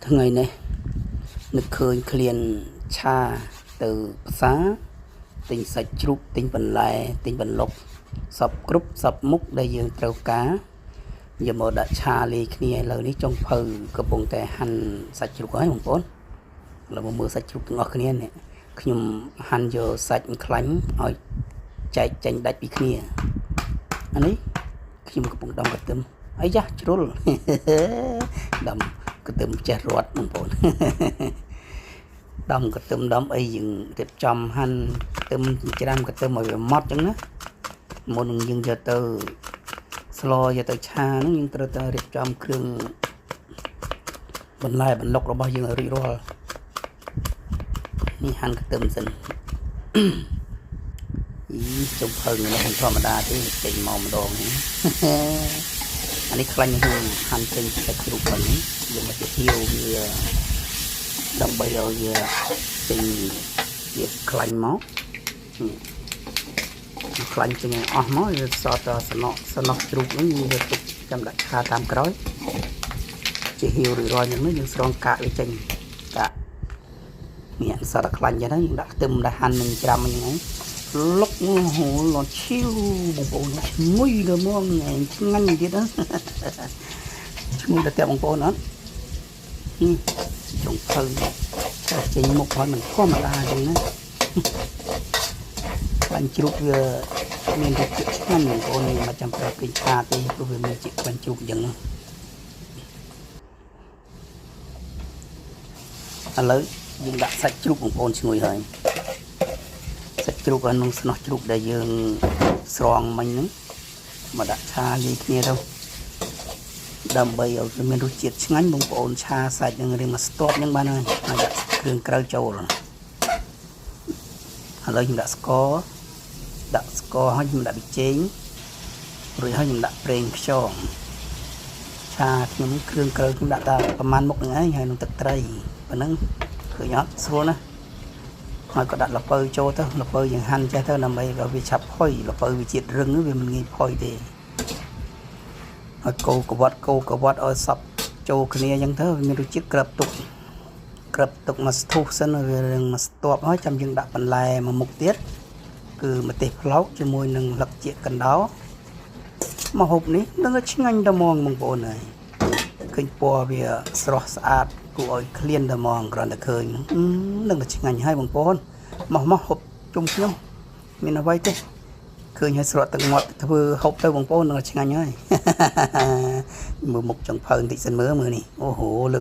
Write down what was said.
ថ្ងៃនេះនឹកឃើញក្លៀនឆាទៅផ្សារទិញសាច់ជ្រូកទិញបន្លែទិញបន្លុកសពគ្រប់សពមុខដែលយើងត្រូវការយកមកដាក់ឆាលាយគ្នាឥឡូវនេះចុងភៅកំពុងតែហាន់សាច់ជ្រូកហើយបងប្អូនឥឡូវមកមើលសាច់ជ្រូកទាំងអស់គ្នានេះខ្ញុំហាន់យកសាច់ខ្លាញ់ឲ្យចែកចេញដាច់ពីគ្នាអានេះខ្ញុំកំពុងដំកទឹមអាយ៉ាជ្រុល ដំកទឹមចេះរត់បងប្អូន ដំកទឹមដំអីយើងរៀបចំហាន់កទឹមចិញ្ច្រាំកទឹមឲ្យវាម៉ត់ចឹងណាមុននឹងយើងយកទៅស្លយកទៅឆាហ្នឹងយើងត្រូវតែរៀបចំគ្រឿងបន្លែបន្លុករបស់យើងឲ្យរួចរាល់នេះហាន់កទឹមសិន អីចុងភៅនេះមិនធម្មតាទេចេញមកម្ដងនេះ អានេះខ្លាញ់ហួងហាន់ចេញពីសាច់ជ្រូកហ្នឹងយកមកទៅហៀវវាដើម្បីឲ្យវាចេញជាខ្លាញ់មកនេះខ្លាញ់ចេញឲ្យអស់មកវាសតសំណក់សំណោះជ្រូកហ្នឹងយើងយកទុកចាំដាក់ឆាតាមក្រោយជាហៀវរួចរាល់យ៉ាងនេះយើងស្រង់កាកវាចេញកាកនេះសតខ្លាញ់ចឹងហ្នឹងយើងដាក់ខ្ទឹមដាក់ហាន់នឹងច្រាំហ្នឹងហើយលុកហូលឈីវបងប្អូនឈ្ងុយដល់ហ្មងឯងឆ្ងាញ់ទៀតណា ឈ្ងុយដល់តែបងប្អូនអត់នេះចុងភៅចេញមុខហើយមិនធម្មតាចឹងណា ខ្លាញ់ជ្រូកវាមានរសជាតិឆ្ងាញ់បងប្អូនមិនចាំប្រើប្រេងឆាទេព្រោះវាមានជាតិខ្លាញ់ជ្រូកចឹងណាឥឡូវយើងដាក់សាច់ជ្រូកបងប្អូនឈ្ងុយហើយសាច់ជ្រូកអានោះស្នោះជ្រូកដែលយើងស្រង់មិញហ្នឹងមកដាក់ឆាលាយគ្នាទៅដើម្បីឲ្យវាមានរសជាតិឆ្ងាញ់បងប្អូនឆាសាច់នឹងរៀងមកស្ទាប់ហ្នឹងបានហើយហើយដាក់គ្រឿងក្រៅចូលឥឡូវខ្ញុំដាក់ស្ករដាក់ស្ករហើយខ្ញុំដាក់ប៊ីចេងរួចហើយខ្ញុំដាក់ប្រេងខ្យងឆាខ្ញុំគ្រឿងក្រៅខ្ញុំដាក់តែប្រហែលមុខហ្នឹងឯងហើយនឹងទឹកត្រីប៉ុណ្ណឹងឃើញអត់ស្រួលណាស់ហើយក៏ដាក់ល្ពៅចូលទៅល្ពៅយើងហាន់ចេះទៅដើម្បីឲ្យវាឆាប់ផុយល្ពៅវាជាតិរឹងវាមិនងាយផុយទេហើយកូរកវត្តកូរកវត្តឲ្យសព្វចូលគ្នាអញ្ចឹងទៅវាមានរសជាតិក្របទុកក្របទុកមកស្ទុះសិនវារឿងមកស្ទាប់ហើយចាំយើងដាក់បន្លែមួយមុខទៀតគឺម្ទេសប្លោកជាមួយនឹងលឹកជាកណ្ដោមកហូបនេះនឹងឆ្ងាញ់ដល់ហ្មងបងប្អូនហើយឃើញពណ៌វាស្រស់ស្អាតគួរឲ្យឃ្លានដល់ហ្មងគ្រាន់តែឃើញនឹងតែឆ្ងាញ់ហើយបងប្អូនមកមកហូបជុំខ្ញុំមានអ្វីទេឃើញហើយស្រក់ទឹកមាត់ធ្វើហូបទៅបងប្អូននឹងឆ្ងាញ់ហើយ មើលមុខចុងភៅបន្តិចសិនមើលមើលនេះអូហូលើក